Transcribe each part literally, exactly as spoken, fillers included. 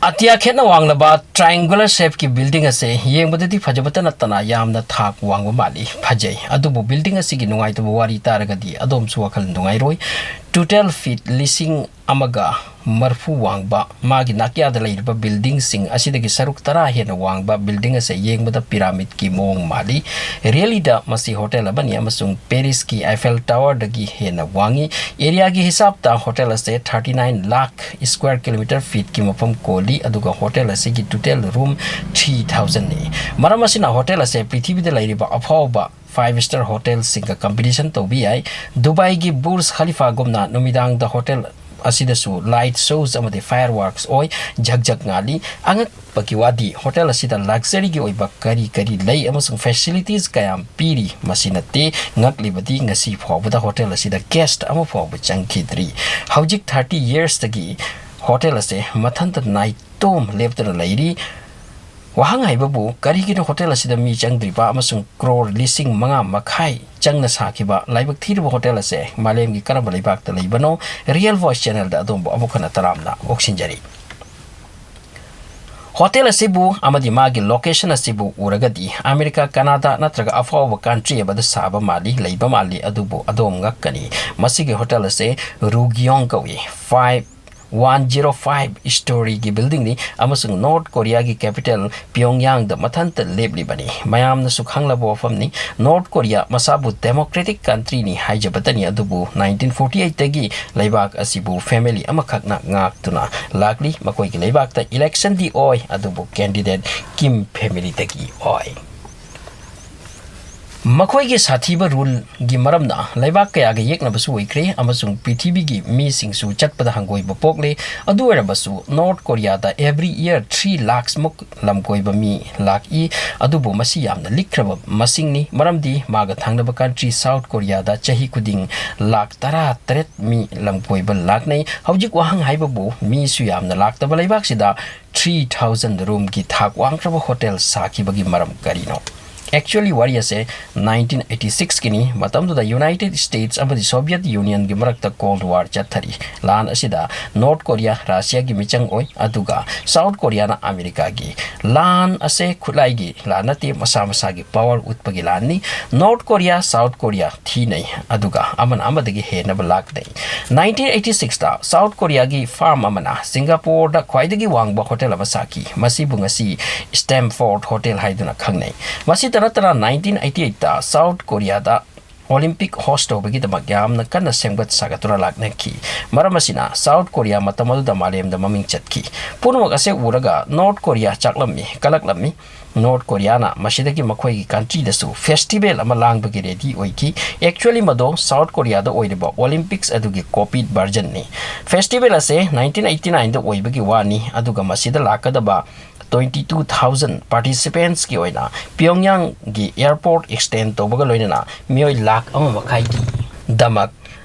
ꯑꯇꯤꯌꯥ ꯈꯦꯠꯅ ꯋꯥꯡꯂꯕ triangular shapeꯀꯤ building ꯑꯁꯦ ꯌꯦꯡꯕꯗꯗꯤ ꯐꯖꯕꯇ ꯅꯠꯇꯅ ꯌꯥꯝꯅ ꯊꯥꯛ ꯋꯥꯡꯕ ꯃꯥꯜꯂꯤ꯫ ꯐꯖꯩ꯫ ꯑꯗꯨꯕꯨ building ꯑꯁꯤꯒꯤ ꯅꯨꯡꯉꯥꯏꯇꯕ ꯋꯥꯔꯤ ꯇꯥꯔꯒꯗꯤ ꯑꯗꯣꯝꯁꯨ ꯋꯥꯈꯜ ꯅꯨꯡꯉꯥꯏꯔꯣꯏ꯫ Total feet ꯂꯤꯁꯤꯡ ꯑꯃꯒ ꯃꯔꯐꯨ ꯋꯥꯡꯕ ꯃꯥꯒꯤ ꯅꯥꯀꯌꯥꯗ ꯂꯩꯔꯤꯕ buildingꯁꯤꯡ ꯑꯁꯤꯗꯒꯤ ꯁꯔꯨꯛ ꯇꯔꯥ ꯍꯦꯟꯅ ꯋꯥꯡꯕ building ꯑꯁꯦ ꯌꯦꯡꯕꯗ pyramidꯀꯤ ꯃꯑꯣꯡ ꯃꯥꯜꯂꯤ꯫ Reallyꯗ ꯃꯁꯤ hotel ꯑꯃꯅꯤ ꯑꯃꯁꯨꯡ Parisꯀꯤ Eiffel Towerꯗꯒꯤ ꯍꯦꯟꯅ ꯋꯥꯡꯉꯤ꯫ Areaꯒꯤ ꯍꯤꯁꯥꯕꯇ hotel ꯑꯁꯦ thirty nine lakh square kilometre feetꯀꯤ ꯃꯐꯝ ꯀꯣꯜꯂꯤ, ꯑꯗꯨꯒ hotel ꯑꯁꯤꯒꯤ total room three thousandꯅꯤ꯫ ꯃꯔꯝ ꯑꯁꯤꯅ hotel ꯑꯁꯦ ꯄ꯭ꯔꯤꯊꯤꯕꯤꯗ ꯂꯩꯔꯤꯕ ꯑꯐꯥꯎꯕ five star hotelꯁꯤꯡꯒ competition ꯇꯧꯕ ꯌꯥꯏ꯫ ꯗꯨꯕꯥꯏꯒꯤ Burj Khalifaꯒꯨꯝꯅ ꯅꯨꯃꯤꯗꯥꯡꯗ hotel ꯑꯁꯤꯗꯁꯨ light shows ꯑꯃꯗꯤ fireworks ꯑꯣꯏ ꯖꯛ ꯖꯛ ꯉꯥꯜꯂꯤ꯫ ꯑꯉꯛꯄꯒꯤ ꯋꯥꯗꯤ, hotel ꯑꯁꯤꯗ luxuryꯒꯤ ꯑꯣꯏꯕ ꯀꯔꯤ ꯀꯔꯤ ꯂꯩ ꯑꯃꯁꯨꯡ facilities ꯀꯌꯥꯝ ꯄꯤꯔꯤ, ꯃꯁꯤ ꯅꯠꯇꯦ꯫ ꯉꯛꯂꯤꯕꯗꯤ, ꯉꯁꯤ ꯐꯥꯎꯕꯗ hotel ꯑꯁꯤꯗ guest ꯑꯃ ꯐꯥꯎꯕ ꯆꯪꯈꯤꯗ꯭ꯔꯤ꯫ ꯍꯧꯖꯤꯛ thirty yearsꯇꯒꯤ hotel ꯑꯁꯦ ꯃꯊꯟꯇ ꯅꯥꯏꯇꯣꯝ ꯂꯦꯞꯇꯨꯅ ꯂꯩꯔꯤ꯫ ꯋꯥꯍꯪ ꯍꯥꯏꯕꯕꯨ, ꯀꯔꯤꯒꯤꯅꯣ hotel ꯑꯁꯤꯗ ꯃꯤ ꯆꯪꯗ꯭ꯔꯤꯕ ꯑꯃꯁꯨꯡ crore ꯂꯤꯁꯤꯡ ꯃꯉꯥ ꯃꯈꯥꯏ ꯆꯪꯅ ꯁꯥꯈꯤꯕ ꯂꯥꯏꯕꯛ ꯊꯤꯔꯕ hotel ꯑꯁꯦ ꯃꯥꯂꯦꯝꯒꯤ ꯀꯔꯝꯕ ꯂꯩꯕꯥꯛꯇ ꯂꯩꯕꯅꯣ? Real Voice channelꯗ ꯑꯗꯣꯝꯕꯨ ꯑꯃꯨꯛ ꯍꯟꯅ ꯇꯔꯥꯝꯅ ꯑꯣꯛꯁꯤꯟꯖꯔꯤ꯫ Hotel ꯑꯁꯤꯕꯨ ꯑꯃꯗꯤ ꯃꯥꯒꯤ location ꯑꯁꯤꯕꯨ ꯎꯔꯒꯗꯤ ꯑꯃꯦꯔꯤꯀꯥ, ꯀꯅꯥꯗꯥ ꯅꯠꯇ꯭ꯔꯒ ꯑꯐꯥꯎꯕ country ꯑꯃꯗ ꯁꯥꯕ ꯃꯥꯜꯂꯤ, ꯂꯩꯕ ꯃꯥꯜꯂꯤ, ꯑꯗꯨꯕꯨ ꯑꯗꯣꯝ ꯉꯛꯀꯅꯤ꯫ ꯃꯁꯤꯒꯤ hotel ꯑꯁꯦ Rugyong ꯀꯧꯏ꯫ Five one zero five storyꯒꯤ buildingꯅꯤ ꯑꯃꯁꯨꯡ North Koreaꯒꯤ capital Pyongyangꯗ ꯃꯊꯟꯇ ꯂꯦꯞꯂꯤꯕꯅꯤ꯫ ꯃꯌꯥꯝꯅꯁꯨ ꯈꯪꯂꯕ ꯋꯥꯐꯝꯅꯤ, North Korea ꯃꯁꯥꯕꯨ democratic countryꯅꯤ ꯍꯥꯏꯖꯕꯇꯅꯤ, ꯑꯗꯨꯕꯨ nineteen forty eightꯇꯒꯤ ꯂꯩꯕꯥꯛ ꯑꯁꯤꯕꯨ family ꯑꯃꯈꯛꯅ ꯉꯥꯛꯇꯨꯅ ꯂꯥꯛꯂꯤ꯫ ꯃꯈꯣꯏꯒꯤ ꯂꯩꯕꯥꯛꯇ electionꯗꯤ ꯑꯣꯏ, ꯑꯗꯨꯕꯨ candidate Kim familyꯗꯒꯤ ꯑꯣꯏ꯫ ꯃꯈꯣꯏꯒꯤ ꯁꯥꯊꯤꯕ ruleꯒꯤ ꯃꯔꯝꯅ ꯂꯩꯕꯥꯛ ꯀꯌꯥꯒ ꯌꯦꯛꯅꯕꯁꯨ ꯑꯣꯏꯈ꯭ꯔꯦ ꯑꯃꯁꯨꯡ ꯄ꯭ꯔꯤꯊꯤꯕꯤꯒꯤ ꯃꯤꯁꯤꯡꯁꯨ ꯆꯠꯄꯗ ꯍꯪꯒꯣꯏꯕ ꯄꯣꯛꯂꯦ꯫ ꯑꯗꯨ ꯑꯣꯏꯔꯕꯁꯨ, North Koreaꯗ every year three lakhs ꯃꯨꯛ ꯂꯝꯀꯣꯏꯕ ꯃꯤ ꯂꯥꯛꯏ꯫ ꯑꯗꯨꯕꯨ ꯃꯁꯤ ꯌꯥꯝꯅ ꯂꯤꯛꯈ꯭ꯔꯕ ꯃꯁꯤꯡꯅꯤ, ꯃꯔꯝꯗꯤ ꯃꯥꯒ ꯊꯪꯅꯕ country South Koreaꯗ ꯆꯍꯤ ꯈꯨꯗꯤꯡ ꯂꯥꯈ ꯇꯔꯥ ꯇꯔꯦꯠ ꯃꯤ ꯂꯝꯀꯣꯏꯕ ꯂꯥꯛꯅꯩ꯫ ꯍꯧꯖꯤꯛ ꯋꯥꯍꯪ ꯍꯥꯏꯕꯕꯨ, ꯃꯤꯁꯨ ꯌꯥꯝꯅ ꯂꯥꯛꯇꯕ ꯂꯩꯕꯥꯛꯁꯤꯗ three thousand roomꯒꯤ ꯊꯥꯛ ꯋꯥꯡꯈ꯭ꯔꯕ hotel ꯁꯥꯈꯤꯕꯒꯤ ꯃꯔꯝ ꯀꯔꯤꯅꯣ? Actually, ꯋꯥꯔꯤ ꯑꯁꯦ ꯅꯥꯏꯟꯇꯤꯟ ꯑꯩꯠꯇꯤ ꯁꯤꯛꯁꯀꯤꯅꯤ꯫ ꯃꯇꯝꯗꯨꯗ United States ꯑꯃꯗꯤ Soviet Unionꯒꯤ ꯃꯔꯛꯇ Cold War ꯆꯠꯊꯔꯤ꯫ ꯂꯥꯟ ꯑꯁꯤꯗ North Korea Russiaꯒꯤ ꯃꯤꯆꯪ ꯑꯣꯏ, ꯑꯗꯨꯒ South Koreaꯅ Americaꯒꯤ꯫ ꯂꯥꯟ ꯑꯁꯦ ꯈꯨꯠꯂꯥꯏꯒꯤ ꯂꯥꯟ ꯅꯠꯇꯦ, ꯃꯁꯥ ꯃꯁꯥꯒꯤ power ꯎꯠꯄꯒꯤ ꯂꯥꯟꯅꯤ꯫ North Korea, South Korea ꯊꯤꯅꯩ, ꯑꯗꯨꯒ ꯑꯃꯅ ꯑꯃꯗꯒꯤ ꯍꯦꯟꯅꯕ ꯂꯥꯛꯅꯩ꯫ ꯅꯥꯏꯟꯇꯤꯟ ꯑꯩꯠꯇꯤ ꯁꯤꯛꯁꯇ South Koreaꯒꯤ firm ꯑꯃꯅ Singaporeꯗ ꯈ꯭ꯋꯥꯏꯗꯒꯤ ꯋꯥꯡꯕ hotel ꯑꯃ ꯁꯥꯈꯤ꯫ ꯃꯁꯤꯕꯨ ꯉꯁꯤ Stamford Hotel ꯍꯥꯏꯗꯨꯅ ꯈꯪꯅꯩ꯫ ꯃꯁꯤꯇ ꯅꯠꯇꯅ, ꯅꯥꯏꯟꯇꯤꯟ ꯑꯩꯠꯇꯤ ꯑꯩꯠꯇ South Koreaꯗ Olympic host ꯇꯧꯕꯒꯤꯗꯃꯛ ꯌꯥꯝꯅ ꯀꯟꯅ ꯁꯦꯝꯒꯠ ꯁꯥꯒꯠꯇꯨꯅ ꯂꯥꯛꯅꯈꯤ꯫ ꯃꯔꯝ ꯑꯁꯤꯅ, South Korea ꯃꯇꯝ ꯑꯗꯨꯗ ꯃꯥꯂꯦꯝꯗ ꯃꯃꯤꯡ ꯆꯠꯈꯤ꯫ ꯄꯨꯝꯅꯃꯛ ꯑꯁꯦ ꯎꯔꯒ North Korea ꯆꯥꯛꯂꯝꯃꯤ, ꯀꯂꯛꯂꯝꯃꯤ꯫ North Koreaꯅ ꯃꯁꯤꯗꯒꯤ ꯃꯈꯣꯏꯒꯤ countryꯗꯁꯨ festival ꯑꯃ ꯂꯥꯡꯕꯒꯤ ready ꯑꯣꯏꯈꯤ꯫ Actually, ꯃꯗꯣ South Koreaꯗ ꯑꯣꯏꯔꯤꯕ Olympics ꯑꯗꯨꯒꯤ copied versionꯅꯤ꯫ Festival ꯑꯁꯦ ꯅꯥꯏꯟꯇꯤꯟ ꯑꯩꯠꯇꯤ ꯅꯥꯏꯟꯗ ꯑꯣꯏꯕꯒꯤ ꯋꯥꯅꯤ, ꯑꯗꯨꯒ ꯃꯁꯤꯗ ꯂꯥꯛꯀꯗꯕ twenty two thousand participantsꯀꯤ ꯑꯣꯏꯅ Pyongyangꯒꯤ airport extend ꯇꯧꯕꯒ ꯂꯣꯏꯅꯅ ꯃꯤꯑꯣꯏ ꯂꯥꯈ ꯑꯃ ꯃꯈꯥꯏꯒꯤ ꯗꯃꯛ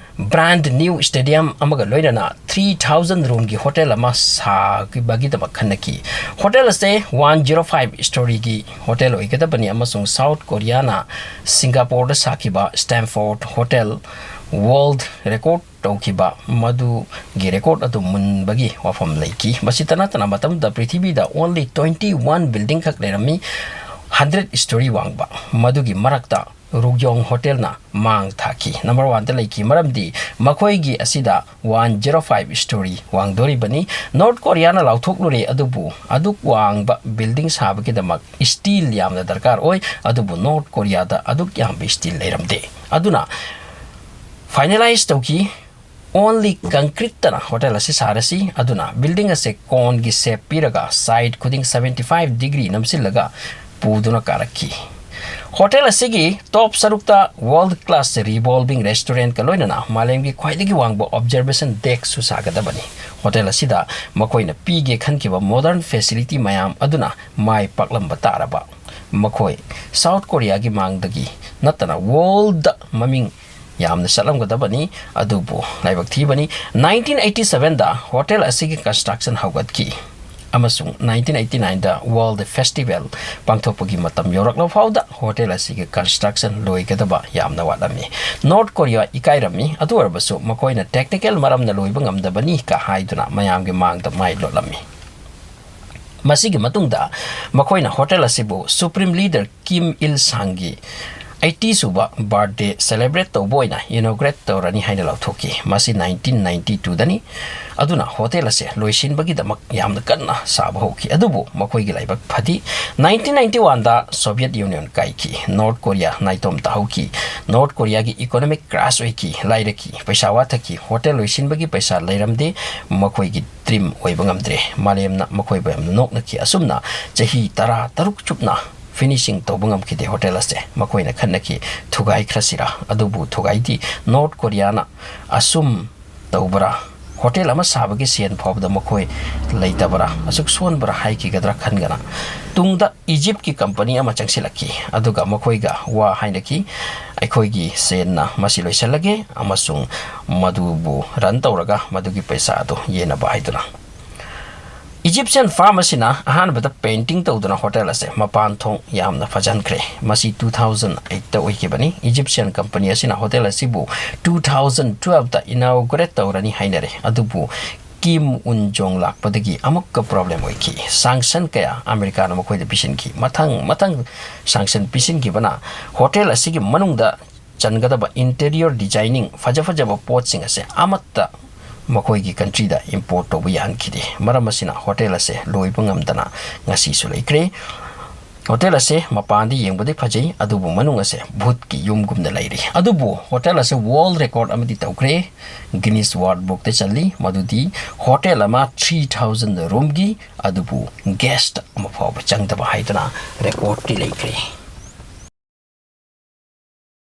brand new stadium ꯑꯃꯒ ꯂꯣꯏꯅꯅ three thousand roomꯒꯤ hotel ꯑꯃ ꯁꯥꯈꯤꯕꯒꯤꯗꯃꯛ ꯈꯟꯅꯈꯤ꯫ Hotel ꯑꯁꯦ one zero five storyꯒꯤ hotel ꯑꯣꯏꯒꯗꯕꯅꯤ, ꯑꯃꯁꯨꯡ South Koreaꯅ Singaporeꯗ ꯁꯥꯈꯤꯕ Stamford Hotel world record ꯇꯧꯈꯤꯕ ꯃꯗꯨꯒꯤ record ꯑꯗꯨ ꯃꯨꯟꯕꯒꯤ ꯋꯥꯐꯝ ꯂꯩꯈꯤ꯫ ꯃꯁꯤꯇ ꯅꯠꯇꯅ, ꯃꯇꯝꯗꯨꯗ ꯄ꯭ꯔꯤꯊꯤꯕꯤꯗ only twenty one building ꯈꯛ ꯂꯩꯔꯝꯃꯤ, hundred story ꯋꯥꯡꯕ꯫ ꯃꯗꯨꯒꯤ ꯃꯔꯛꯇ Rugyong Hotelꯅ ꯃꯥꯡ ꯊꯥꯈꯤ, number oneꯗ ꯂꯩꯈꯤ, ꯃꯔꯝꯗꯤ ꯃꯈꯣꯏꯒꯤ ꯑꯁꯤꯗ one zero five story ꯋꯥꯡꯗꯣꯔꯤꯕꯅꯤ꯫ North Koreaꯅ ꯂꯥꯎꯊꯣꯛꯂꯨꯔꯦ, ꯑꯗꯨꯕꯨ ꯑꯗꯨꯛ ꯋꯥꯡꯕ building ꯁꯥꯕꯒꯤꯗꯃꯛ steel ꯌꯥꯝꯅ ꯗꯔꯀꯥꯔ ꯑꯣꯏ, ꯑꯗꯨꯕꯨ North Koreaꯗ ꯑꯗꯨꯛ ꯌꯥꯝꯕ steel ꯂꯩꯔꯝꯗꯦ꯫ ꯑꯗꯨꯅ finalize ꯇꯧꯈꯤ, only concreteꯇꯅ hotel ꯑꯁꯤ ꯁꯥꯔꯁꯤ꯫ ꯑꯗꯨꯅ building ꯑꯁꯦ coneꯒꯤ shape ꯄꯤꯔꯒ side ꯈꯨꯗꯤꯡ seventy five degree ꯅꯝꯁꯤꯜꯂꯒ ꯄꯨꯗꯨꯅ ꯀꯥꯔꯛꯈꯤ꯫ Hotel ꯑꯁꯤꯒꯤ top ꯁꯔꯨꯛꯇ world class revolving restaurantꯀ ꯂꯣꯏꯅꯅ ꯃꯥꯂꯦꯝꯒꯤ ꯈ꯭ꯋꯥꯏꯗꯒꯤ ꯋꯥꯡꯕ observation deckꯁꯨ ꯁꯥꯒꯗꯕꯅꯤ꯫ Hotel ꯑꯁꯤꯗ ꯃꯈꯣꯏꯅ ꯄꯤꯒꯦ ꯈꯟꯈꯤꯕ modern facility ꯃꯌꯥꯝ ꯑꯗꯨꯅ ꯃꯥꯏ ꯄꯥꯛꯂꯝꯕ ꯇꯥꯔꯕ, ꯃꯈꯣꯏ South Koreaꯒꯤ ꯃꯥꯡꯗꯒꯤ ꯅꯠꯇꯅ worldꯗ ꯃꯃꯤꯡ ꯌꯥꯝꯅ ꯆꯠꯂꯝꯒꯗꯕꯅꯤ, ꯑꯗꯨꯕꯨ ꯂꯥꯏꯕꯛ ꯊꯤꯕꯅꯤ, nineteen eighty sevenꯗ hotel ꯑꯁꯤꯒꯤ construction ꯍꯧꯒꯠꯈꯤ꯫ ꯑꯃꯁꯨꯡ nineteen eighty-nine ꯗ World Festival ꯄꯥꯡꯊꯣꯛꯄꯒꯤ ꯃꯇꯝ ꯌꯧꯔꯛꯂꯕ ꯐꯥꯎꯗ ꯍꯣꯇꯦꯜ ꯑꯁꯤꯒꯤ construction ꯂꯣꯏꯒꯗꯕ ꯌꯥꯝꯅ ꯋꯥꯠꯂꯝꯃꯤ꯫ North Korea ꯏꯀꯥꯏꯔꯝꯃꯤ, ꯑꯗꯨ ꯑꯣꯏꯔꯕꯁꯨ ꯃꯈꯣꯏꯅ technical ꯃꯔꯝꯅ ꯂꯣꯏꯕ ꯉꯝꯗꯕꯅꯤ ꯀ ꯍꯥꯏꯗꯨꯅ ꯃꯌꯥꯝꯒꯤ ꯃꯥꯡꯗ ꯃꯥꯏ ꯂꯣꯠꯂꯝꯃꯤ꯫ ꯃꯁꯤꯒꯤ ꯃꯇꯨꯡꯗ ꯃꯈꯣꯏꯅ ꯍꯣꯇꯦꯜ ꯑꯁꯤꯕꯨ Supreme Leader Kim Il Sungꯒꯤ eighty ꯁꯨꯕ birthday celebrate ꯇꯧꯕ ꯑꯣꯏꯅ inaugurate ꯇꯧꯔꯅꯤ ꯍꯥꯏꯅ ꯂꯥꯎꯊꯣꯛꯈꯤ꯫ ꯃꯁꯤ nineteen ninety-two ꯗꯅꯤ꯫ ꯑꯗꯨꯅ ꯍꯣꯇꯦꯜ ꯑꯁꯦ ꯂꯣꯏꯁꯤꯟꯕꯒꯤꯗꯃꯛ ꯌꯥꯝꯅ ꯀꯟꯅ ꯁꯥꯕ ꯍꯧꯈꯤ꯫ ꯑꯗꯨꯕꯨ ꯃꯈꯣꯏꯒꯤ ꯂꯥꯏꯕꯛ ꯐꯗꯤ, nineteen ninety-one ꯗ Soviet Union ꯀꯥꯏꯈꯤ꯫ North Korea ꯅꯥꯏꯇꯣꯝ ꯇꯥꯍꯧꯈꯤ꯫ North Koreaꯒꯤ economic crash ꯑꯣꯏꯈꯤ, ꯂꯥꯏꯔꯛꯈꯤ, ꯄꯩꯁꯥ ꯋꯥꯊꯈꯤ꯫ ꯍꯣꯇꯦꯜ ꯂꯣꯏꯁꯤꯟꯕꯒꯤ ꯄꯩꯁꯥ ꯂꯩꯔꯝꯗꯦ꯫ ꯃꯈꯣꯏꯒꯤ dream ꯑꯣꯏꯕ ꯉꯝꯗ꯭ꯔꯦ꯫ ꯃꯥꯂꯦꯝꯅ ꯃꯈꯣꯏꯕꯨ ꯌꯥꯝꯅ ꯅꯣꯛꯅꯈꯤ꯫ ꯑꯁꯨꯝꯅ ꯆꯍꯤ ꯇꯔꯥ ꯇꯔꯨꯛ ꯆꯨꯞꯅ finishing ꯇꯧꯕ ꯉꯝꯈꯤꯗꯦ ꯍꯣꯇꯦꯜ ꯑꯁꯦ꯫ ꯃꯈꯣꯏꯅ ꯈꯟꯅꯈꯤ, ꯊꯨꯒꯥꯏꯈ꯭ꯔꯁꯤꯔꯥ? ꯑꯗꯨꯕꯨ ꯊꯨꯒꯥꯏꯗꯦ꯫ North Koreaꯅ ꯑꯁꯨꯝ ꯇꯧꯕ꯭ꯔꯥ? ꯍꯣꯇꯦꯜ ꯑꯃ ꯁꯥꯕꯒꯤ ꯁꯦꯟ ꯐꯥꯎꯕꯗ ꯃꯈꯣꯏ ꯂꯩꯇꯕ꯭ꯔꯥ? ꯑꯁꯨꯛ ꯁꯣꯟꯕ꯭ꯔꯥ ꯍꯥꯏꯈꯤꯒꯗ꯭ꯔꯥ ꯈꯟꯒꯅ꯫ ꯇꯨꯡꯗ Egyptꯀꯤ company ꯑꯃ ꯆꯪꯁꯤꯜꯂꯛꯈꯤ, ꯑꯗꯨꯒ ꯃꯈꯣꯏꯒ ꯋꯥ ꯍꯥꯏꯅꯈꯤ, "ꯑꯩꯈꯣꯏꯒꯤ ꯁꯦꯟꯅ ꯃꯁꯤ ꯂꯣꯏꯁꯤꯜꯂꯒꯦ ꯑꯃꯁꯨꯡ ꯃꯗꯨꯕꯨ run ꯇꯧꯔꯒ ꯃꯗꯨꯒꯤ ꯄꯩꯁꯥ ꯑꯗꯨ ꯌꯦꯟꯅꯕ" ꯍꯥꯏꯗꯨꯅ꯫ Egyptian firm ꯑꯁꯤꯅ ꯑꯍꯥꯟꯕꯗ painting ꯇꯧꯗꯨꯅ ꯍꯣꯇꯦꯜ ꯑꯁꯦ ꯃꯄꯥꯟ ꯊꯣꯡ ꯌꯥꯝꯅ ꯐꯖꯍꯟꯈ꯭ꯔꯦ꯫ ꯃꯁꯤ two thousand eight ꯇ ꯑꯣꯏꯈꯤꯕꯅꯤ꯫ Egyptian company ꯑꯁꯤꯅ ꯍꯣꯇꯦꯜ ꯑꯁꯤꯕꯨ two thousand twelve ꯇ inaugurate ꯇꯧꯔꯅꯤ ꯍꯥꯏꯅꯔꯦ, ꯑꯗꯨꯕꯨ Kim Un Jong ꯂꯥꯛꯄꯗꯒꯤ ꯑꯃꯨꯛꯀ problem ꯑꯣꯏꯈꯤ꯫ Sanction ꯀꯌꯥ ꯑꯃꯦꯔꯤꯀꯥꯅ ꯃꯈꯣꯏꯗ ꯄꯤꯁꯤꯟꯈꯤ꯫ ꯃꯊꯪ ꯃꯊꯪ sanction ꯄꯤꯁꯤꯟꯈꯤꯕꯅ ꯍꯣꯇꯦꯜ ꯑꯁꯤꯒꯤ ꯃꯅꯨꯡꯗ ꯆꯟꯒꯗꯕ interior designing, ꯐꯖ ꯐꯖꯕ ꯄꯣꯠꯁꯤꯡ ꯑꯁꯦ ꯑꯃꯠꯇ ꯃꯈꯣꯏꯒꯤ countryꯗ import ꯇꯧꯕ ꯌꯥꯍꯟꯈꯤꯗꯦ꯫ ꯃꯔꯝ ꯑꯁꯤꯅ ꯍꯣꯇꯦꯜ ꯑꯁꯦ ꯂꯣꯏꯕ ꯉꯝꯗꯅ ꯉꯁꯤꯁꯨ ꯂꯩꯈ꯭ꯔꯦ꯫ ꯍꯣꯇꯦꯜ ꯑꯁꯦ ꯃꯄꯥꯟꯗ ꯌꯦꯡꯕꯗꯤ ꯐꯖꯩ, ꯑꯗꯨꯕꯨ ꯃꯅꯨꯡ ꯑꯁꯦ ꯚꯨꯠꯀꯤ ꯌꯨꯝꯒꯨꯝꯅ ꯂꯩꯔꯤ꯫ ꯑꯗꯨꯕꯨ ꯍꯣꯇꯦꯜ ꯑꯁꯦ world record ꯑꯃꯗꯤ ꯇꯧꯈ꯭ꯔꯦ꯫ Guinness World Bookꯇ ꯆꯜꯂꯤ, ꯃꯗꯨꯗꯤ ꯍꯣꯇꯦꯜ ꯑꯃ three thousand roomꯒꯤ, ꯑꯗꯨꯕꯨ guest ꯑꯃ ꯐꯥꯎꯕ ꯆꯪꯗꯕ ꯍꯥꯏꯗꯨꯅ recordꯇꯤ ꯂꯩꯈ꯭ꯔꯦ꯫